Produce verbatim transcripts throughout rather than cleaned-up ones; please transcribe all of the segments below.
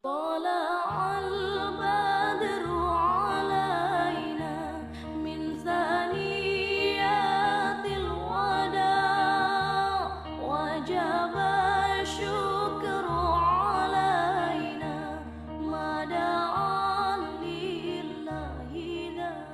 طلع البدر علينا من ثنيات الوداع، وجب الشكر علينا ما دعا لله داع.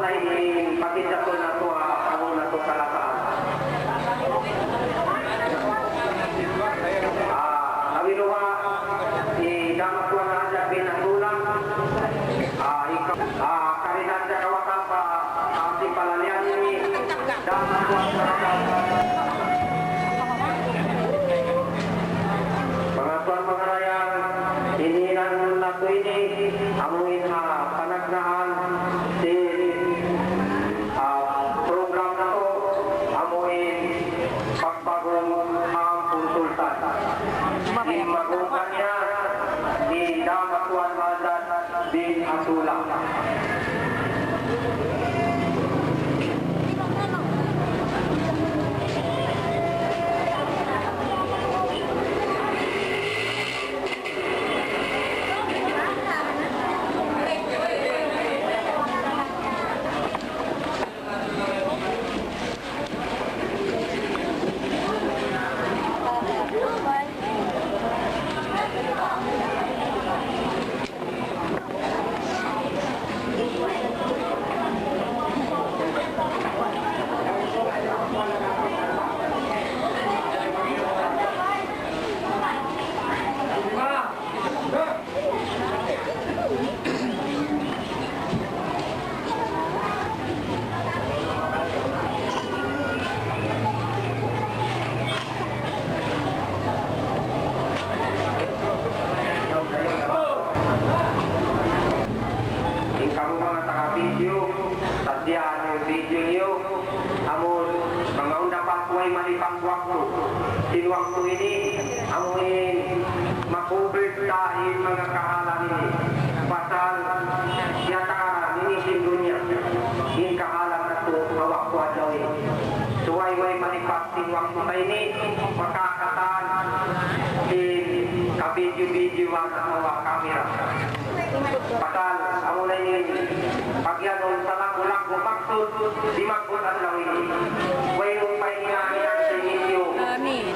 Ini pakita ko na to, ah, ano na to kalataan. Ah, kami duwa, hi Dama Tuan Raja bin Abdullah, ah, ikaw, ah, karinan sa kawatan pa, ah, si palalian ini, Dama Tuan Raja. Manga tuwan, manga dayang, ini na natu' ini, amu in ha panagnaan sin, ah, program natu', amu in pagbagong Ampun Sultan. In magungkan niya, hi Dama Tuan Mazat bin Abdullah. In kamu manga taga-video, sadja niyu in video niyu, amun manga unda pa way malipat waktu. Sin waktu ini, amu in makubit ta in manga kahalan ini. Pasal yata ini sin dunya, in kahalan natu' ha waktu adlaw ini. Subay way malipat sin waktu ta ini, makaagad sin ka-video-video mata ha camera. Pasal, amu na ini, pagyanun sa lagu-lagu maksud, di' magbut adlaw ini. Way upay hinang-hinang sin inyo. Amin.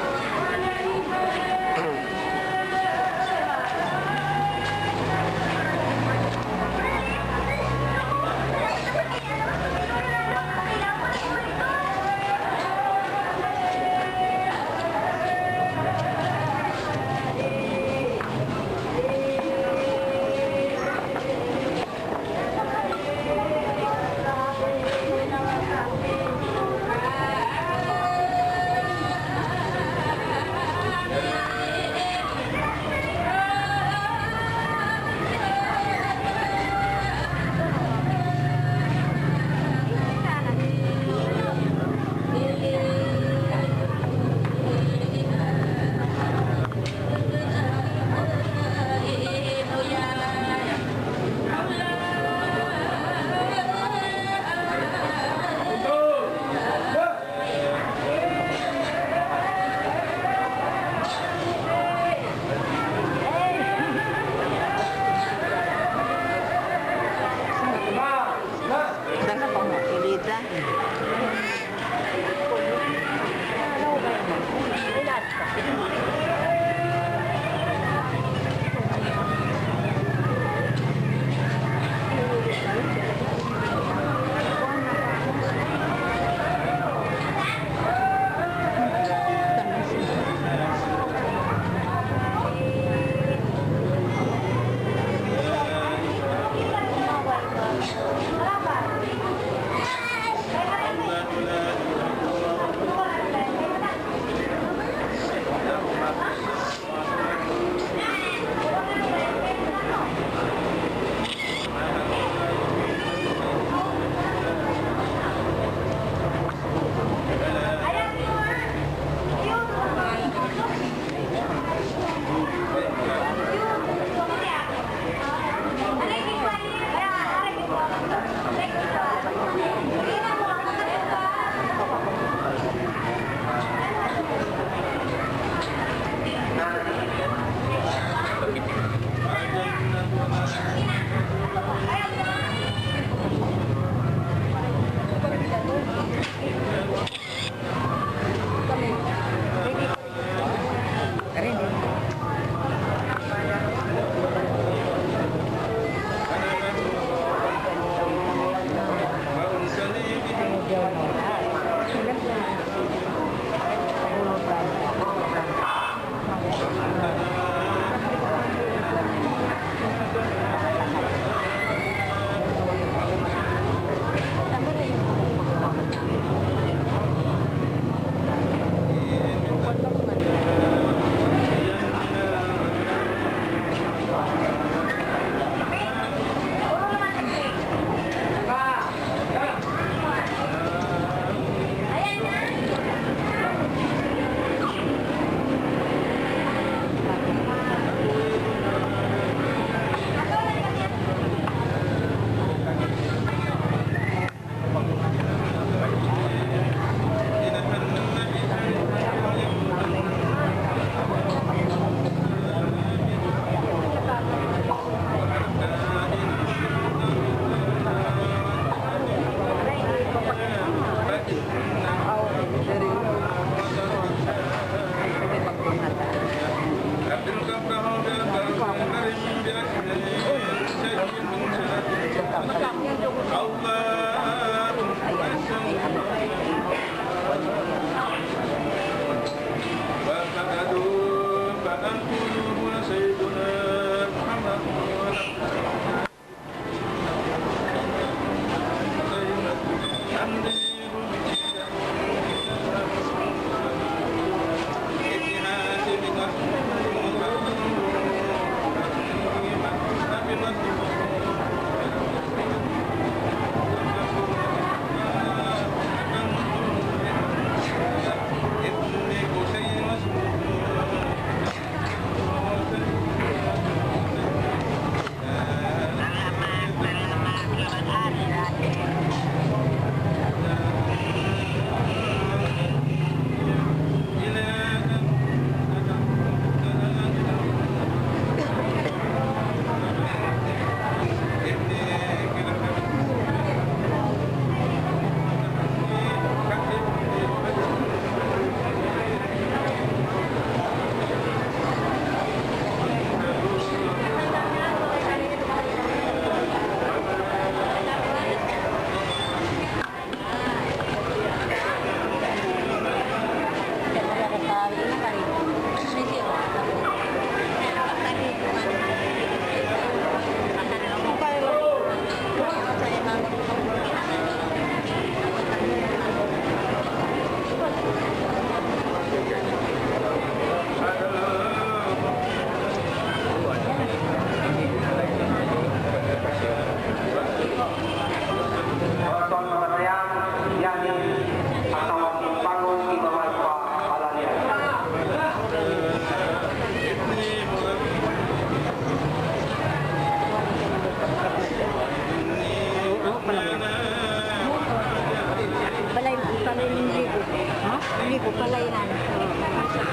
Upalayanan.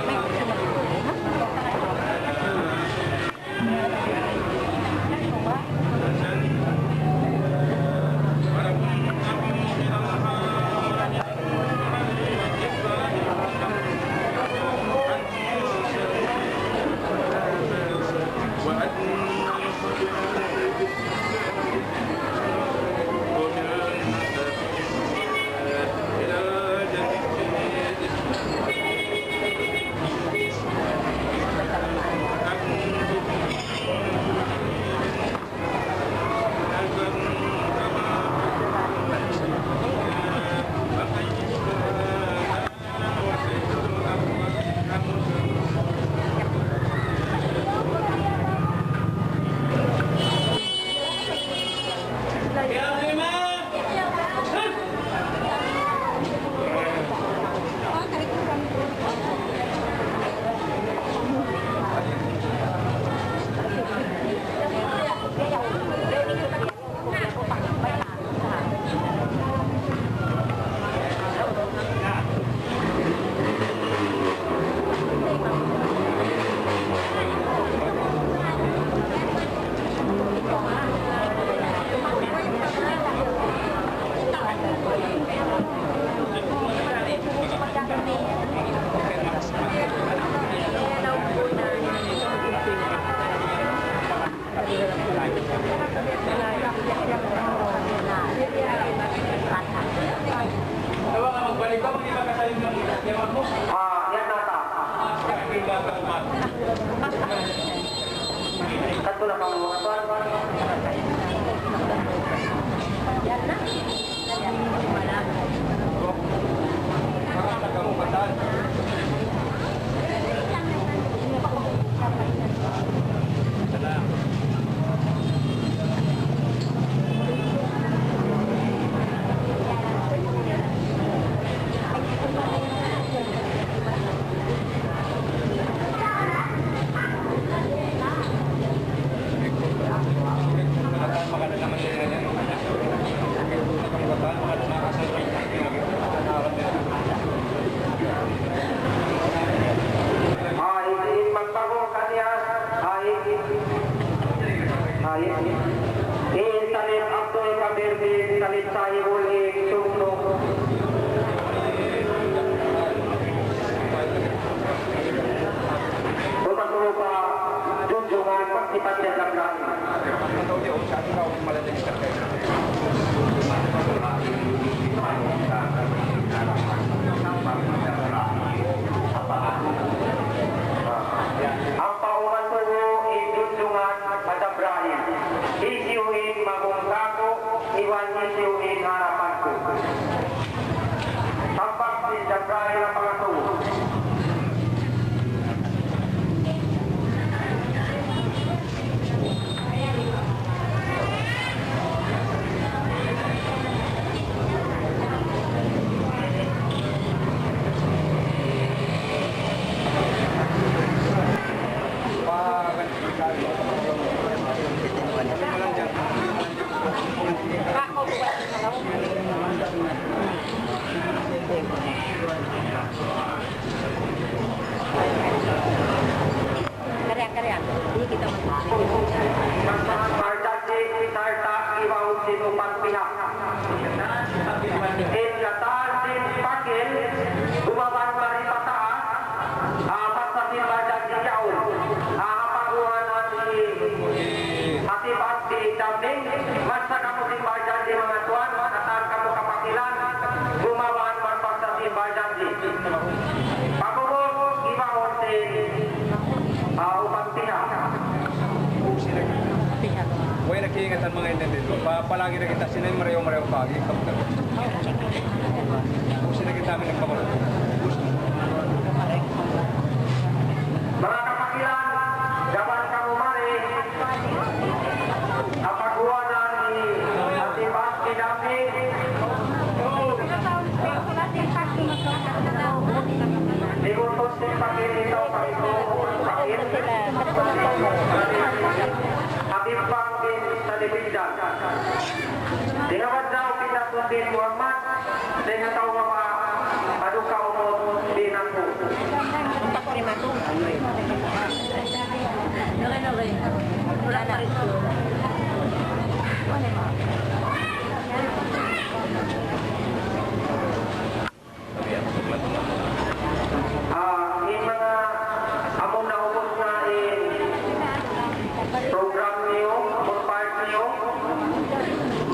May sinabi ko eh, no? Ah, yan nata. Kadtu na kamu, tuwan. Ay, in magpagong kaniya, ay, ay, in Salib Abdul Kabir bin Salib Sahibul Hik Sumno. Buta tupa, junjungan, pagsipat niya sa langit. Ampa umat tuud in junjungan pa Jabrail. Hisiyu in magungkaku, iban hisiyu in harapan ku. Sambat hi Jabrail ha pangatayan. Karya, karya. Ini kita masuk. Parjanji sarta' iban sin upat pihak. In katan sin pakil, bumaba' mari pataas, ah, basta sin parjanji yaun. Ah, ha pagguwanan ni Hatib Abdi Daming, basta kamu sin parjanji manga tuwan, katan kamu kapakilan, bumaba' mari basta sin parjanji. Pag'ubus, iban sin, ah, upat pihak. Way na kaingatan manga ini didtu. Pa-, palagi na kita sin marayaw-marayaw pa. Kung sino kita nagpapalagay. Manga kapakilan, gabal kamu mari. Ha pagguwanan ni Hatib Abdi Daming. Iutus sin pakil ini, pakil. Habib Pang bin Salih Bidang. Dayn ha Bandaw bin Nasruddin Muhammad, dayn ha Tawbawa, Paduka Umut bin Ah, in manga amun naubus na in program niyu, amun part niyu,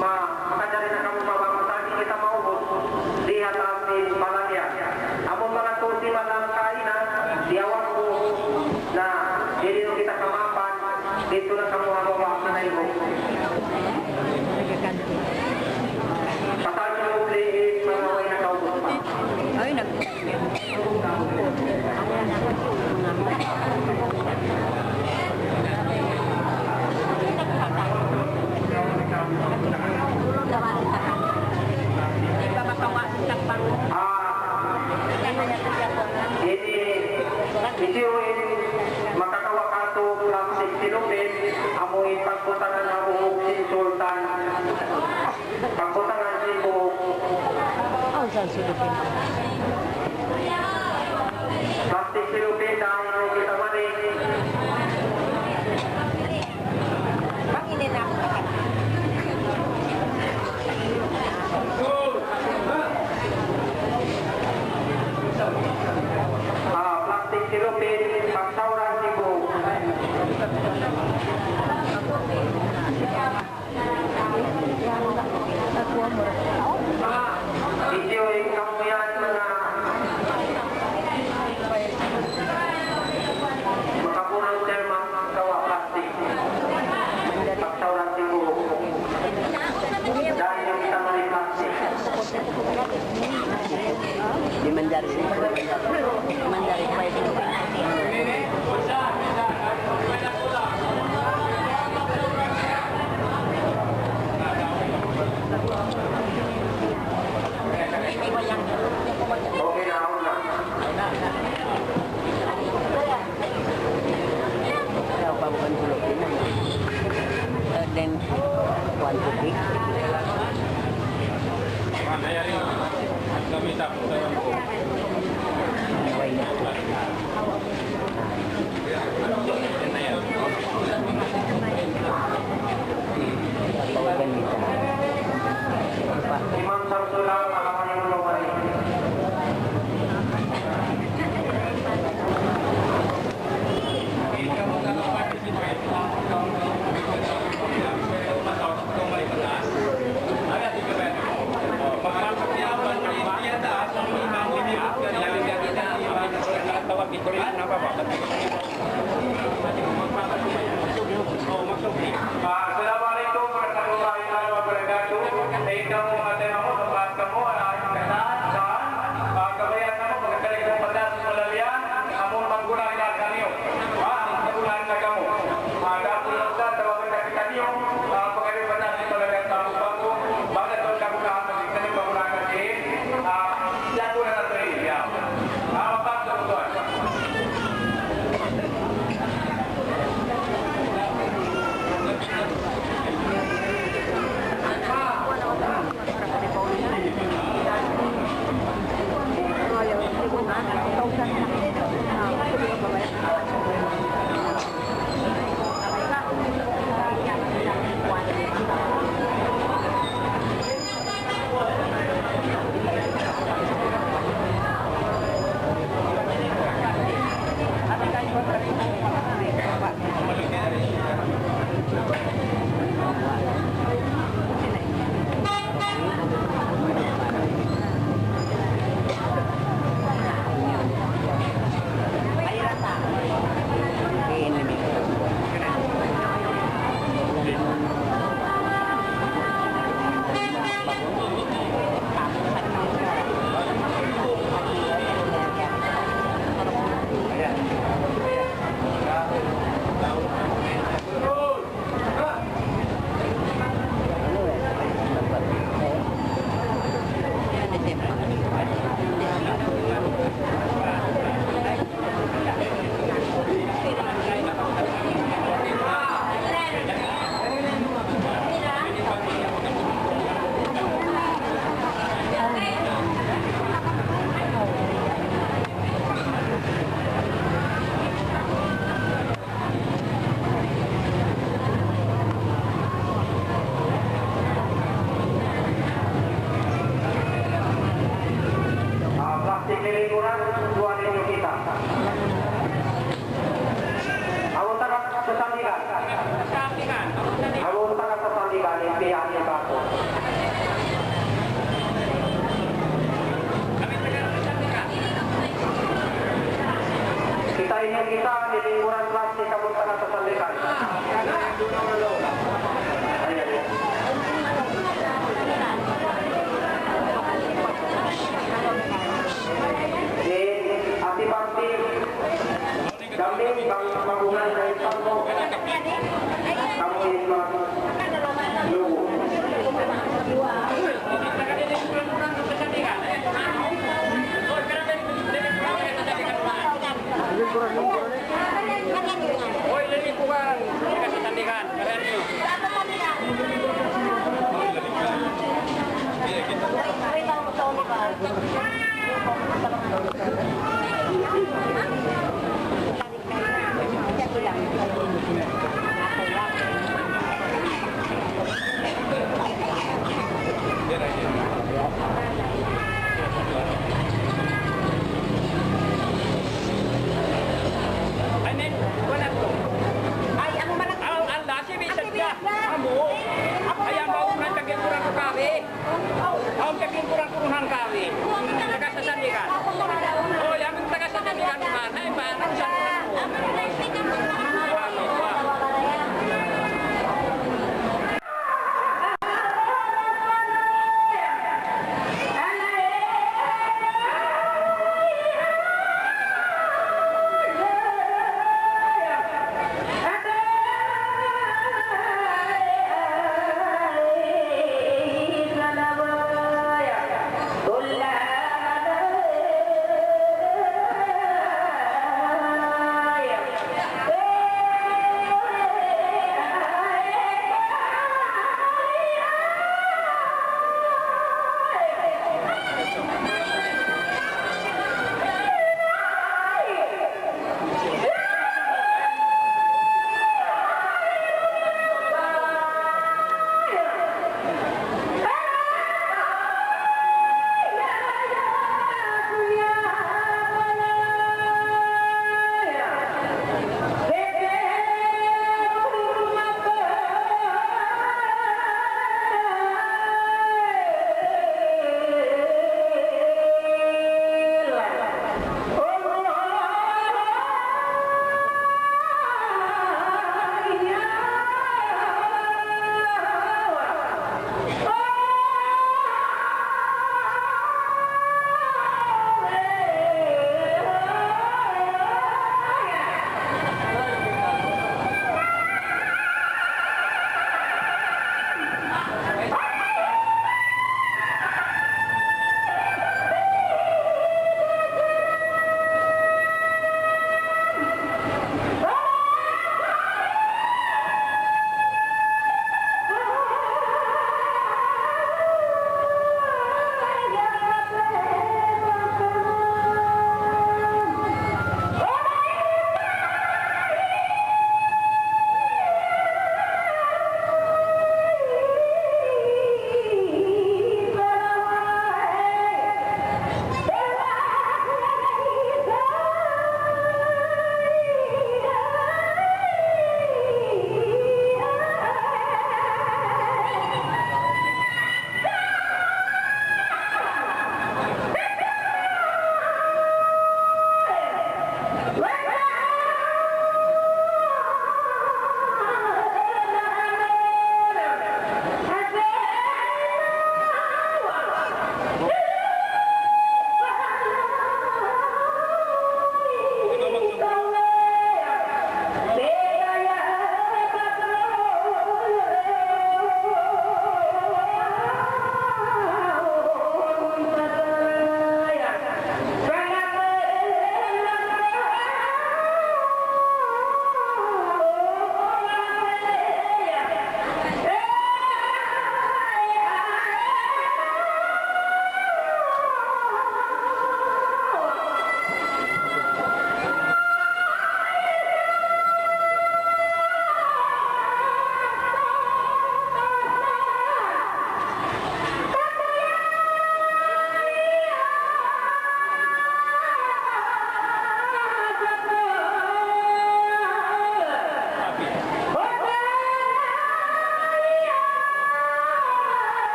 ma-, makajari na kamu mabang, basta di' kita maubus, di' ha taas in palalian. Amun manga tusi malang kaina, diyawa ku na, di' na kita kamapan, didtu na kamu ha baba' na ibu. Pasal sin muli in manga way nakaubus pa. Ay, nag- Ah, ini, ini makakawa' katu' plastic cellophane, amu in pagbutangan ha buhuk sin sultan. Pagbutangan sin buhuk. Awn sa sulupin. Plastic cellophane, dayn ha kita mari. Panginin ako. Ah, plastic cellophane, pagsauran sin buhuk. Video in kamu yan, manga makapunong terma kawa' plastic. Pagsauran sin buhuk. Dayn ha kita mari plastic. Di' manjari. Manjari pa itu. Then, one to three. Imam Samsul Alam, Al-Amin Al-Mubari. Assalamu alaykum warahmatullahi taala wabarakatuh. Sa' in kamu manga taymanghud, mapahan kamu, ah, in katan, sa', ah, kabayaan namu', magkakalig kung patas, malalian, amun maggunahan na kaniyu. Ah, maggunahan na kamu. Ah, dapul na sa, tawagan na kitaniyu, ah, pagkakalig patas, malalian, tamu pa ku, baga sa kamu na, magkakalig maggunahan na sin, ah, lagu na natin, ya. Ah, mapahan kamu, tuwan. Kita di lingkuran plastik kamu tengah tersandikan. Di hati bakti kami bang bangunan dari kamu. Kamu ini lugu. Hoy, lilikuhan. Kasi tandihan. Kaya niyo. Ay, men, wala to. Ay, ang malaki. Ang, ang lasi, may sadya. Amo. Ay, ang baon ng tagilburan ko kami. Ang tagilburan ko kami. Taga sa Sandigan. Oh, yan ang taga sa Sandigan, man. Ay, man, ang Sandigan.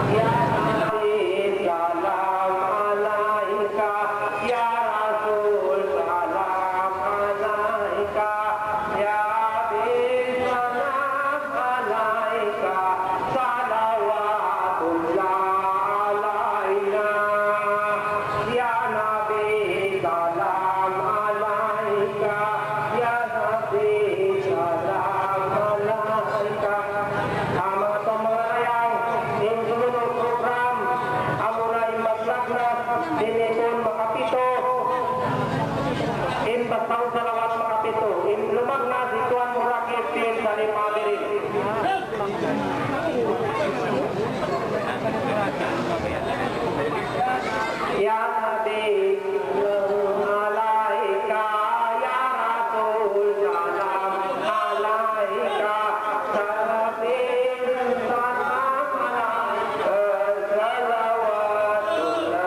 يا نبي سلام عليك، يا رسول سلام عليك، يا حبيب سلام عليك، صلوات الله علينا. يا نبي سلام عليك، يا نبي سلام عليك. Manga tau manga dayang, in sumunu' program, amuna in maglaknas, in ipun makapitu, in basaun salawat makapitu, in lumagnas hi Tuan Murakib bin Salim Hadirin. يا نبي سلام عليك، يا رسول سلام عليك، سلام عليك، صلوات الله عليك.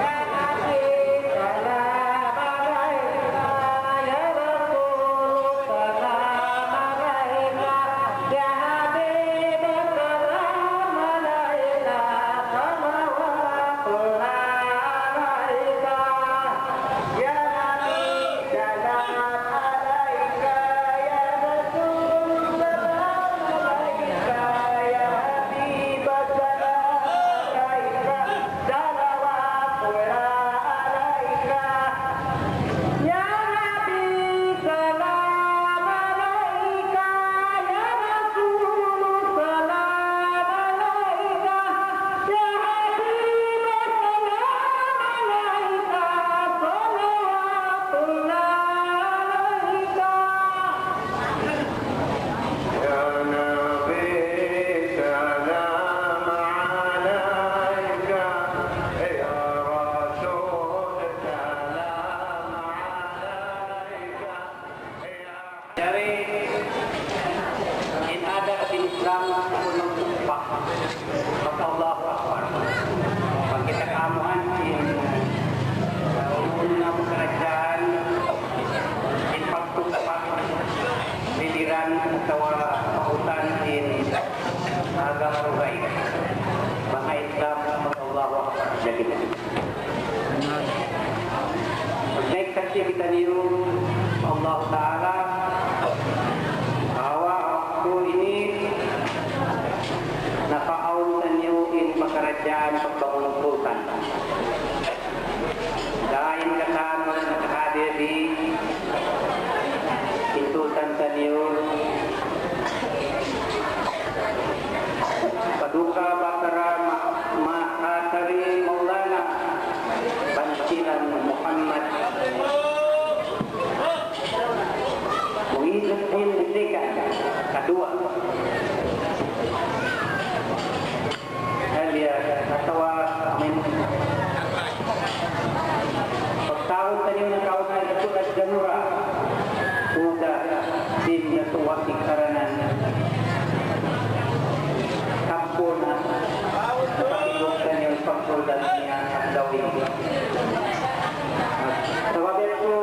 يا نبي سلام عليك، يا رسول سلام عليك، يا حبيب سلام عليك، صلوات الله عليك. يا نبي سلام عليك، يا رسول سلام عليك، يا حبيب سلام عليك، صلوات الله عليك. يا نبي سلام عليك، يا رسول سلام عليك، يا حبيب سلام عليك، صلوات الله عليك. يا نبي سلام عليك، يا رسول سلام عليك. Jari, in adab sin Islam kunu' khutbah. Maka Allahu Akbar. Bang kita kamuhan sin, uh, unu-unu na pakaradjaan, in pagkhutbah, diliran atawa pautan sin agama dugaing. Manga Islam, maka Allahu Akbar. Jadi, magsaksi kitaniyu, Allah Ta'ala, bahwa waktu ini nakaawn taniyu in pakaradjaan pagbangun sultan. Dayn katan nakahadir di in sultan taniyu, Paduka Batara Ma-, Mahatari Maulana Bansilan Muhammad Muhyiddin Hindika kaduwa. Haliya, atawa amin. Pagtaud taniyu nakauna, Datuk Raja Danura Uda bin Datuk Wati Karanan. Kampun na, kapatibuk taniyu pagsultan niya at dawin. Sabab yadtu,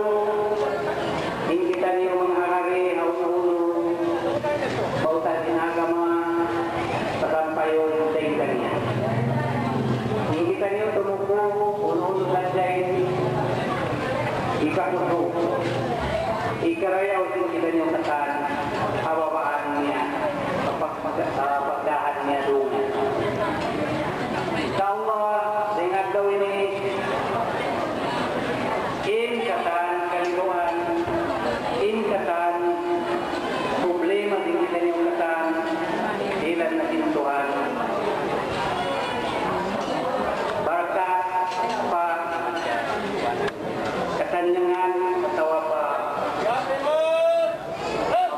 in kitaniyu manghahari ha unu-unu bautan sin agama, pagsampayun dayn kaniya. In kitaniyu tumuku, unu-unu sadja in hikakutu, hikarayaw sin kitaniyu katan, ha babaan niya, pag-, pag-, ah, pagdahan niya duun. Insya Allah, dayn ha adlaw ini, in katan kalibuan, in katan problema sin kitaniyu katan, dihilan na sin Tuhan. Barakat pa katanyangan atawa pa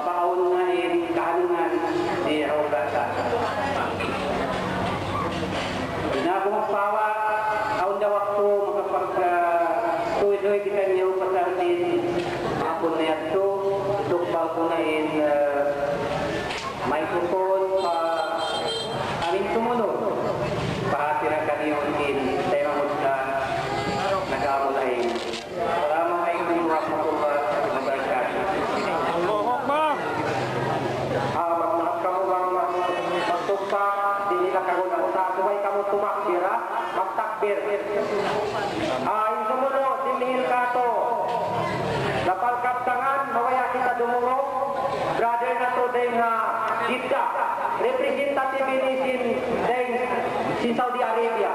paawn na in kahanungan di ha ugat ta. Di' na aku magpahawa', awn da waktu makapag- Ah, in sumunu', sin mihil katu'. Lapal kabtangan, mabaya' kita dumungug. Brother natu' dayn ha Jeddah. Representative ini sin, dayn sin Saudi Arabia.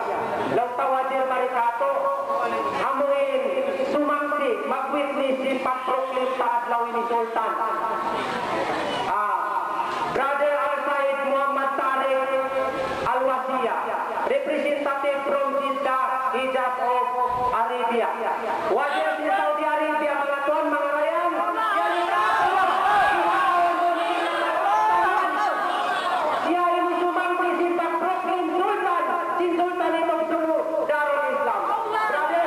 Laung ta wajib mari katu'. Amu in sumangsi', mag-witness sin pag-proclaim ta adlaw ini Sultan. Ah, Brother Al-Said Muhammad Tariq Al-Wasiya, representative from Jeddah, Hijaz of Arabia. Wajib sin Saudi Arabia, manga tuwan, manga bayan. Siya in sumangsi' sin pag-proclaim Sultan, sin Sultan ini Darul Islam. Brother.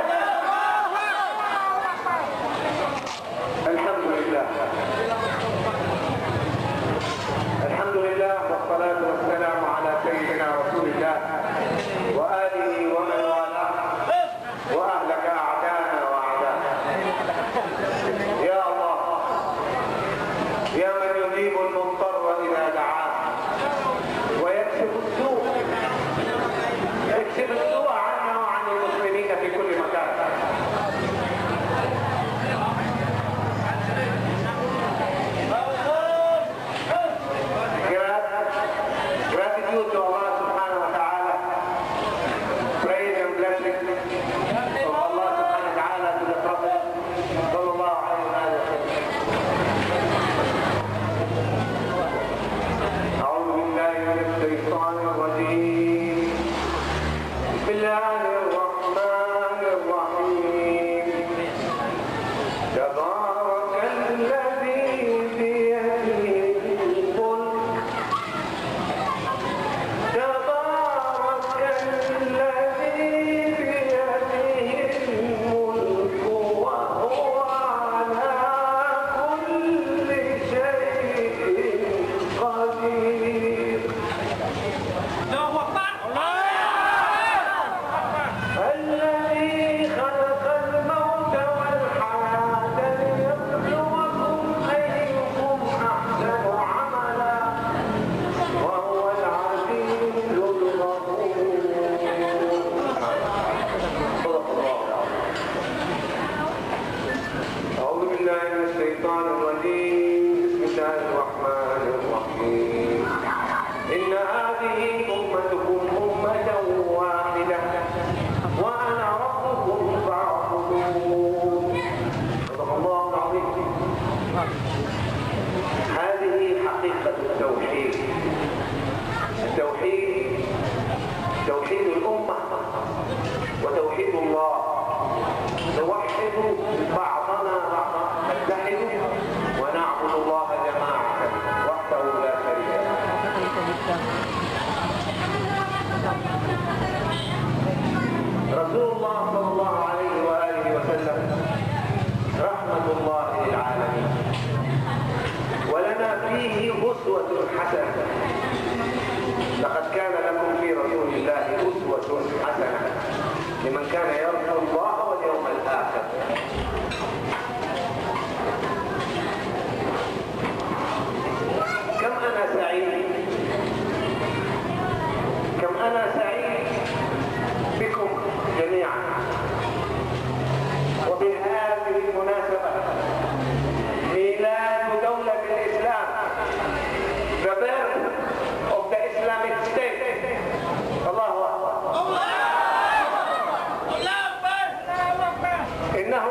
الحمد لله. الحمد لله والصلاة والسلام على سيدنا رسول الله وآله ومن والاه وأهلك أعداءنا وأعداءنا. يا الله، يا من يجيب المضطر إذا دعاه ويكشف السوء، اكشف السوء عنا وعن المسلمين في كل مكان. Grat-, gratitude to Allah subhanahu wa ta'ala. Praise and blessing of Allah subhanahu wa ta'ala to the Prophet صلى الله عليه وآله وسلم. أعوذ بالله من الشيطان الرجيم. بسم الله الرحمن الرحيم. تبارك الذي بيده الملك تبارك الذي بيده الملك وهو على كل شيء قدير. الذي خلق الموت والحياة ليبلوكم أيكم أحسن عملا وهو العزيز الغفور. صدق الله العظيم. أعوذ بالله من الشيطان الرجيم. بسم الله الرحمن الرحيم. إن هذه أمتكم أمة واحدة وأنا ربكم فاعبدون. صدق الله العظيم. هذه حقيقة التوحيد. التوحيد، توحيد الأمة وتوحيد الله. نوحد بعضنا بعضا، نتحد ونعبد الله جماعة وحده لا شريك له. رسول الله صلى الله عليه وآله وسلم رحمة الله للعالمين، ولنا فيه أسوة حسنة. لقد كان لكم في رسول الله أسوة حسنة لمن كان يرجو الله واليوم الآخر. كم أنا سعيد، كم أنا سعيد بكم جميعا. وبهذه المناسبة، ميلاد دولة الإسلام، the birth of the Islamic State. الله أكبر. إنه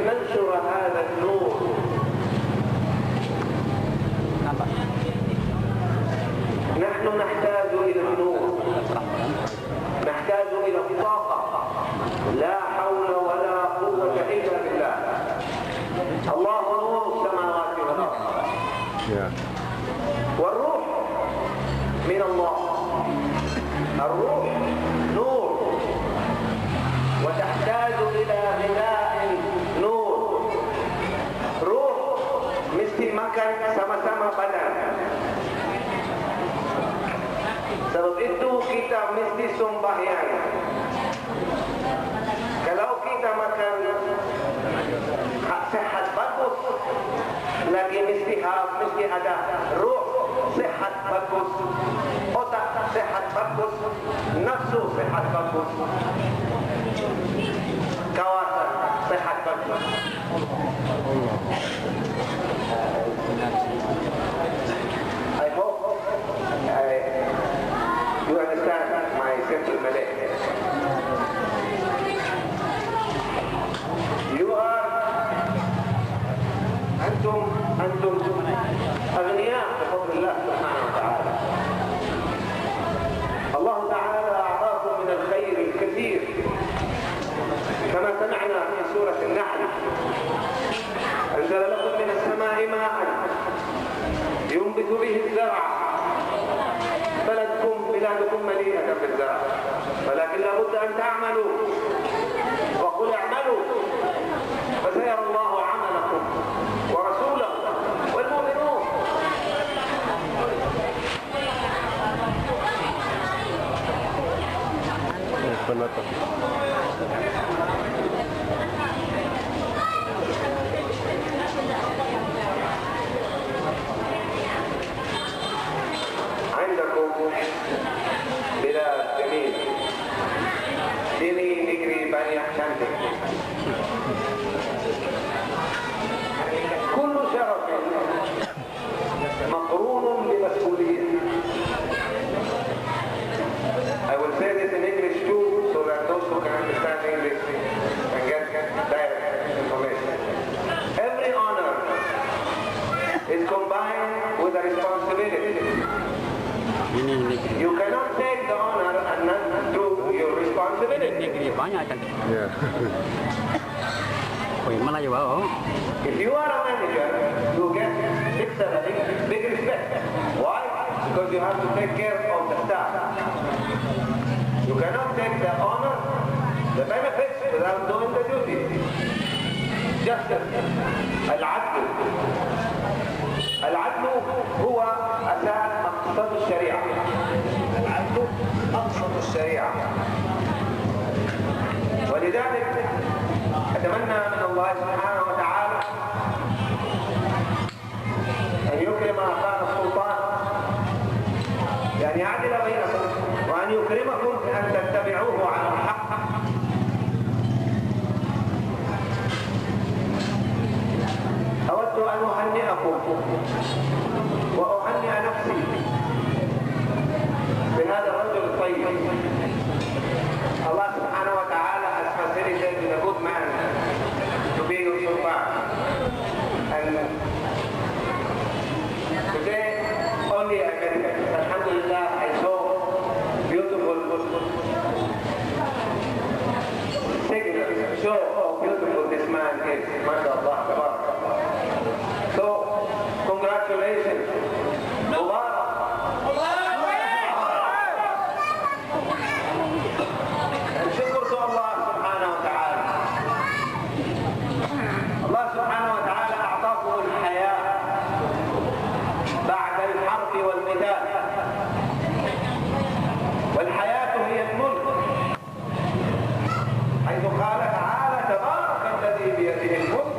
ننشر هذا النور. نحن نحتاج إلى النور، نحتاج إلى الطاقة. لا حول ولا قوة إلا بالله. الله نور السماوات والأرض. والروح من الله. الروح نور، وتحتاج إلى غذاء نور. Ruh misti makan sama-sama badan. Sabab itu kita misti sumbahyang. Kalau kita makan ha-, sehat bagus, lagi misti ha-, misti ada ruh sehat bagus, utak sehat bagus, nafsu sehat bagus, kawasa sehat bagus. I hope I, you understand my simple Malay. You are, أنتم، أنتم أغنياء بفضل الله سبحانه وتعالى. الله تعالى أعطاكم من الخير الكثير، كما سمعنا في سورة النحل: أنزل لكم من السماء ماء ينبت به الزرع، بلدكم، بلادكم مليئة بالزرع، ولكن لا بد أن تعملوا. وقل اعملوا فسيرى الله عملكم ورسوله والمؤمنون. عندكم بلاد جميلة. Ini negeri banyak cantik. كل شرف مقرون بمسؤولية. I will say this in English too, so that those who can understand English can get direct information. Every honor is combined with a responsibility. Ini negeri. You cannot take the honor and not do your responsibility. Negeri banyak cantik. Ya. Uy, Malayu ba, oh. If you are a manager, you get big salary, big respect. Why? Because you have to take care of the staff. You cannot take the honor, the benefits without doing the duty. Justice. العدل. العدل هو أساس مقصد الشريعة. العدل مقصد الشريعة. ولذلك أتمنى من الله سبحانه وتعالى أن يكرم أخانا السلطان، بأن يعدل بينكم، وأن يكرمكم بأن تتبعوه على الحق. أود أن أهنئكم وأهنئ نفسي بهذا الرجل الطيب. Allah subhanahu wa ta'ala has facilitated a good man to be your sultan. And today, only I met him. Alhamdulillah, I saw beautiful signals show how beautiful this man is. MashaAllah, tabarakallah. So, congratulations. Mubarak. And shukr to Allah subhanahu wa ta'ala. Allah subhanahu wa ta'ala أعطاكم الحياة بعد الحرب والقتال. والحياة هي الملك. حيث قال تعالى: تبارك الذي بيده الملك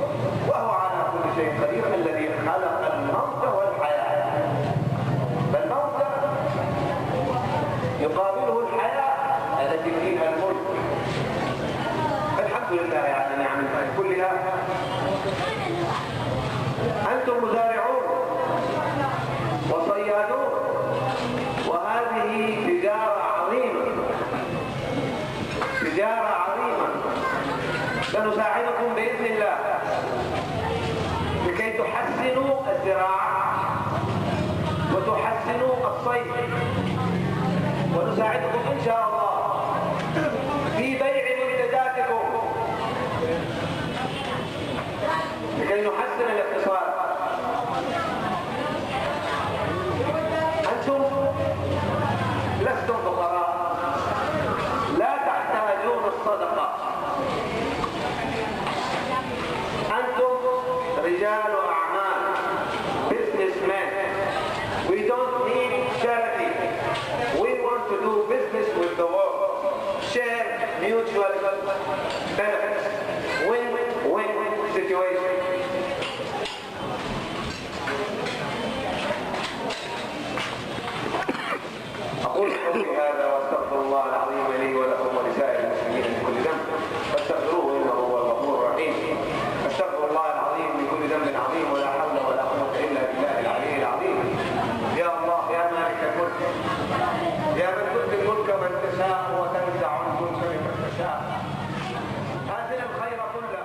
الزراعة وتحسنوا الصيد، ونساعدكم إن شاء الله في بيع منتجاتكم لكي نحسن الاقتصاد. أنتم لستم فقراء، لا تحتاجون الصدقة. أنتم رجال أعمال، businessmen. We don't need charity. We want to do business with the world. Share mutual benefits. Win-win situation. أقول قولي هذا وأستغفر الله العظيم لي ولكم ولسائر المسلمين من كل ذنب، فاستغفروه إنه هو الغفور الرحيم. أستغفر الله العظيم من كل ذنب عظيم، ولا حول ولا قوة إلا بالله العلي العظيم. يا الله، يا مالك الملك، يا من تؤتي الملك من تشاء وتنزع الملك ممن تشاء، آتنا الخير كله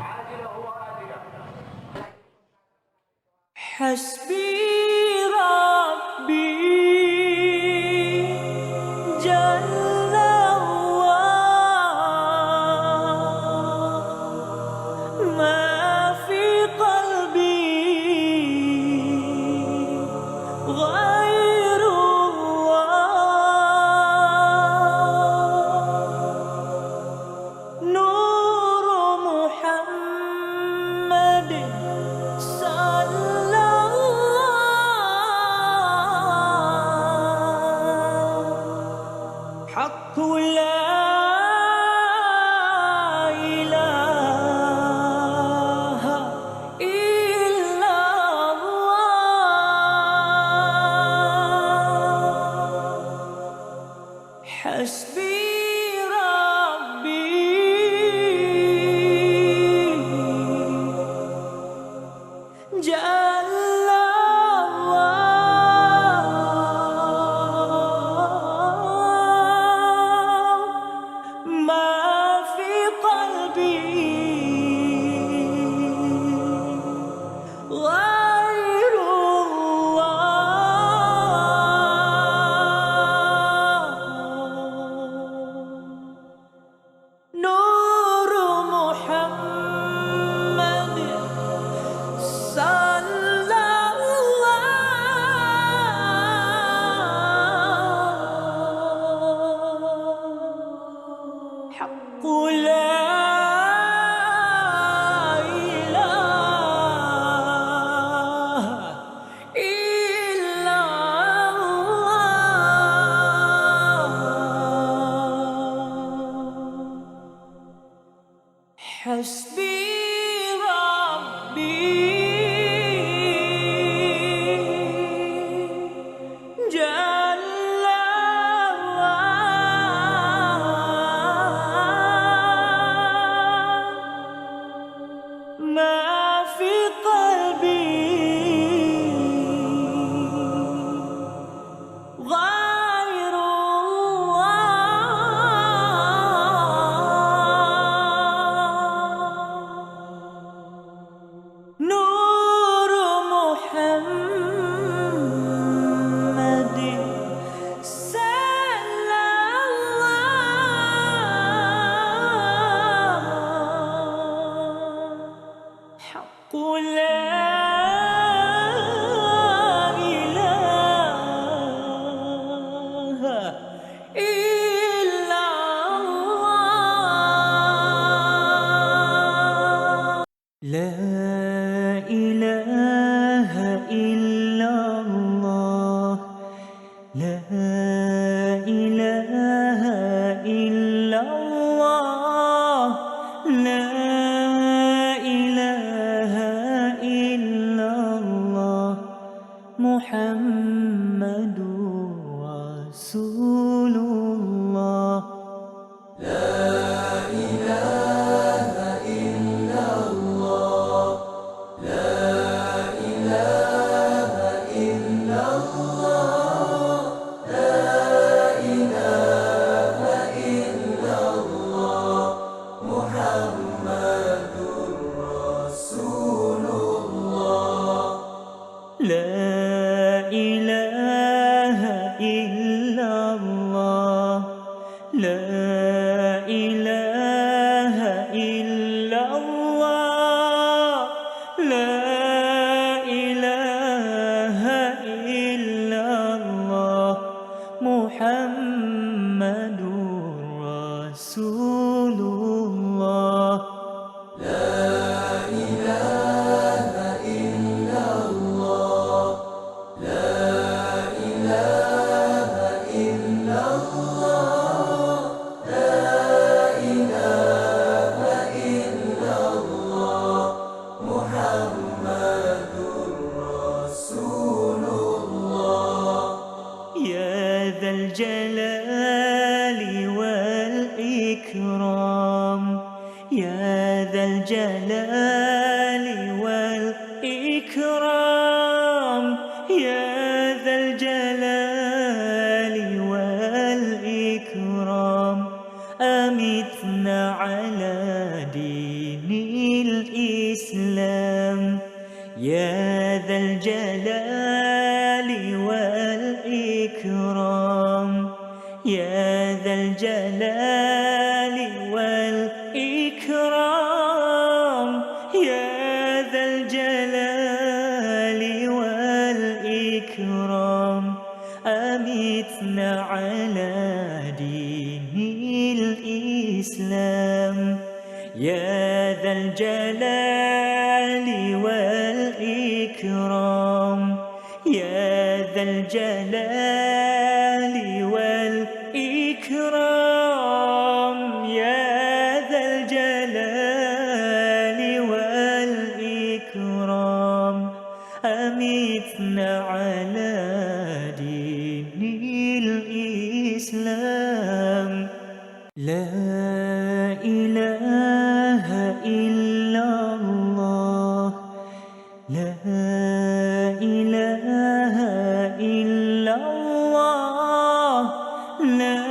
عاجله وآجله. حسبي ربي جل الله، ما في قلبي غير الله. نور محمد صلى الله. حق لا إله إلا الله. حسبي ربي جل الله، ما في قلبي غير الله. نور محمد صلى الله. حق لا إله إلا الله. حسبي ربي جل الله، ما في قلبي غير الله. نور محمد صلى الله. حق لا إله إلا الله. لا إله إلا الله. لا إله إلا الله. لا إله إلا الله. محمد رسول الله. لا إله إلا الله. الجلال والإكرام، يا ذا الجلال والإكرام، أمتنا على دين الإسلام. يا ذا الجلال والإكرام، يا ذا الجلال والإكرام، يا ذا الجلال والإكرام، أمتنا على دين الإسلام. يا ذا الجلال والإكرام، يا ذا الجلال والإكرام، يا ذا الجلال والإكرام، أمتنا على دين الإسلام. لا إله إلا الله، لا إله إلا الله، لا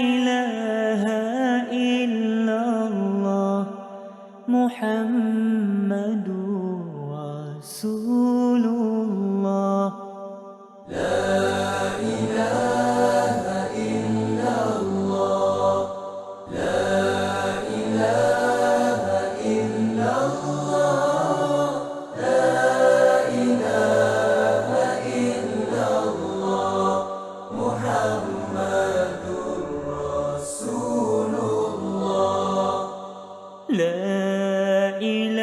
إله إلا الله، محمد رسول الله. لا إله إلا الله، لا إله إلا الله، لا إله إلا الله، محمد رسول الله. لا إله